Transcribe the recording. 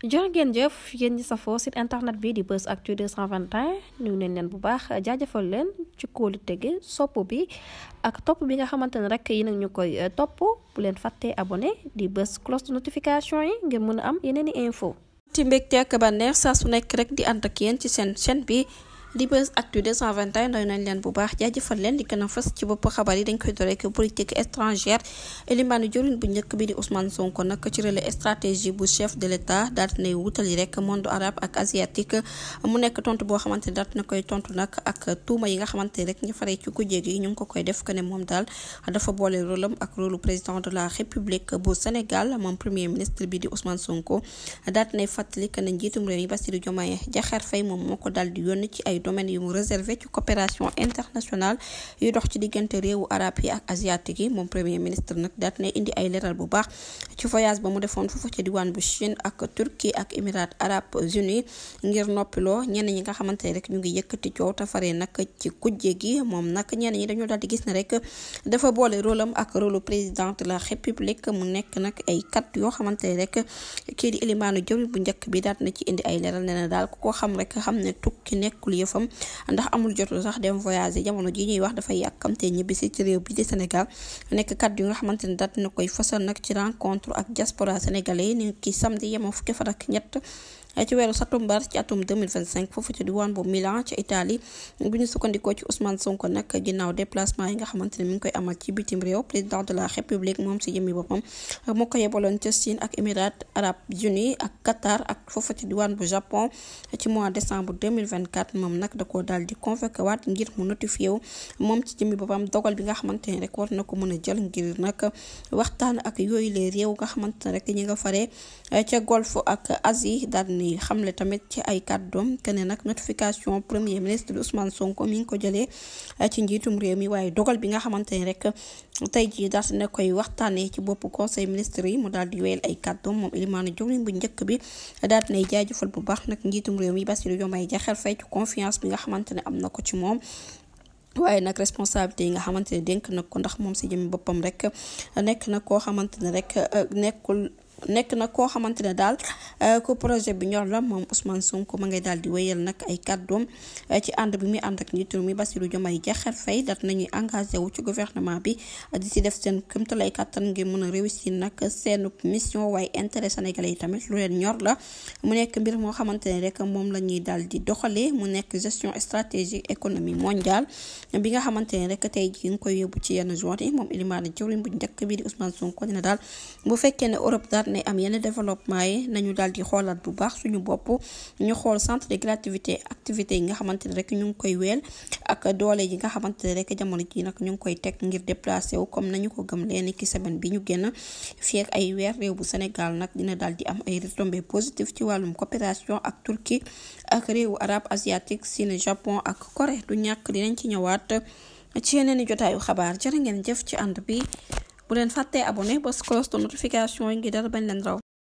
jërë ngeen jëf yéen ñi safoo site internet bi di Buzz Actu 221 ñu neen leen bu baax jaajëfal leen ci kóolu tege sopp bi ak topp bi nga xamante ne rek yi nag ñu koy topp bu leen fàttee abonné di bës cloche de notification yi ngir mën a am yeneen i info ci mbégte ak bànneex saa su nekk rek di ànd ak yéen ci seen chaîne bi di Buzz Actu 221 doy nañ leen bu baax jaajëfal leen di gën a fës ci bopp xabaar yi dañ koy door rek politique étrangère elimaanu jëriñ bu njëkk bi di Ousmane Sonko nag ci relais stratégie bu chef de l'État daal dinay wutali rek monde arabe ak asiatique mu nekk tontu boo xamante ne daal dina koy tontu nag ak tuuma yi nga xamante ne rek ñu faree ci kujje gi ñu ngi ko koy def que ne moom daal dafa boole rôlam ak rôlu président de la république bu Sénégal moom premier ministre bi di Ousmane Sonko daal dinay fàttali que ne njiitum réew mi Bassirou Diomaye Diakhar Faye moom moo ko daal di yónni ci ay domaines yu mu réservé ci coopération internationale yu dox ci diggante réewu arab yi ak asiatique yi moom premier ministre nag daal na indi ay leeral bu baax ci voyage ba mu defoon foofu ci diwaan bu Chine ak Turquie ak Émirats arabes unis ngir noppiloo ñenn ñi nga xamante ne rek ñu ngi yëkkati coow te faree nag ci kujje gi moom nag ñenn ñi dañoo daal di gis ne rek dafa boole rôle am ak rôle président de la république mu nekk nag ay kat yoo xamante ne rek kii di ilimaanu jëwriñ bu njëkk bi daal na ci indi ay leeral nee na daal ku ko xam rek xam ne tukki nekkul yëfam ndax amul jotu sax dem voyager jamono ji ñuy wax dafay yàkkamtee ñibbisi ci réew bi di Sénégal nekk kàddu yu nga xamante ne daat na koy fësal nag ci rencontre ak diaspora sénégalais ni ki samedi yemoo fukki fan ak ñett ci weeru satumbar ci atum 2025 foofu ci diwaan bu Milan ci Italie bu ñu sukkandikoo ci Ousmane Sonko nag ginnaaw déplacement yi nga xamante ne mi ngi koy amal ci bitim réew président de la république moom si jëmmi boppam moo ko yebaloon ca Chine ak Émirats arabes unis ak Qatar ak foofu ci diwaan bu Japon ci mois décembre 2024 moom nag da koo daal di convoqué waat ngir mu notifié wu moom ci jëmmi boppam dogal bi nga xamante ne rek war na ko mën a jël ngir nag waxtaan ak yooyu les réew nga xamante ne rek ñi nga faree ca Golfe ak Asie daal ni xamle tamit ci ay kàddoom que ne nag notification premier ministre Ousmane Sonko mi ngi ko jëlee ci njiitum réew mi waaye dogal bi nga xamante ne rek tey jii daal na koy waxtaanee ci bopp conseil ministre yi mu daal di wéyal ay kàddoom moom ilimaanu jëwriñ bu njëkk bi daal di nay jaajëfal bu baax nag njiitum réew mi Bassirou Diomaye Diakhar Faye ci confiance bi nga xamante ne am na ko ci moom. waaye nag responsabilité yi nga xamante ne dénk na ko ndax moom si jëmi boppam rek nekk na koo xamante ne rek nekk na koo xamante ne daal ku projet bi ñor la moom Ousmane Sonko ma ngay daal di wéyal nag ay kàddoom ci ànd bi muy ànd ak njiitu mi Bassirou Diomaye Diakhar Faye daat nañuy engagé wu ci gouvernement bi di si def seen këmtalay kàttan ngir mën a réussir nag seen mission waaye intérêt sénégalais yi tamit lu leen ñor la mu nekk mbir moo xamante ne rek moom la ñuy daal di doxalee mu nekk gestion stratégique économie mondiale bi nga xamante ne rek tey jii nga koy yóbbu ci yenn zone yi moom ilimaana jëwriñ bu njëkk bi di Ousmane Sonko dina daal bu fekkee ne Europe daal ne am yenn développement yi nañu daal di xoolaat bu baax suñu bopp ñu xool centre de gravité activité yi nga xamante ne rek ñu ngi koy weel ak doole yi nga xamante ne rek jamono ji nag ñu ngi koy teg ngir déplacé wu comme nañu ko gëm leen ki semaine bi ñu génn fii ak ay weer réew bu Sénégal nag dina daal di am ay retombées positives ci wàllum coopération ak Turquie ak réewu arabe asiatique Chine Japon ak Corée du ñàkk dinañ ci ñëwaat ci yeneen i jotaayu xabaar jërë ngeen jëf ci ànd bi bu leen fàttee abonné bës cloche de notification yi ngi dara bañ leen raw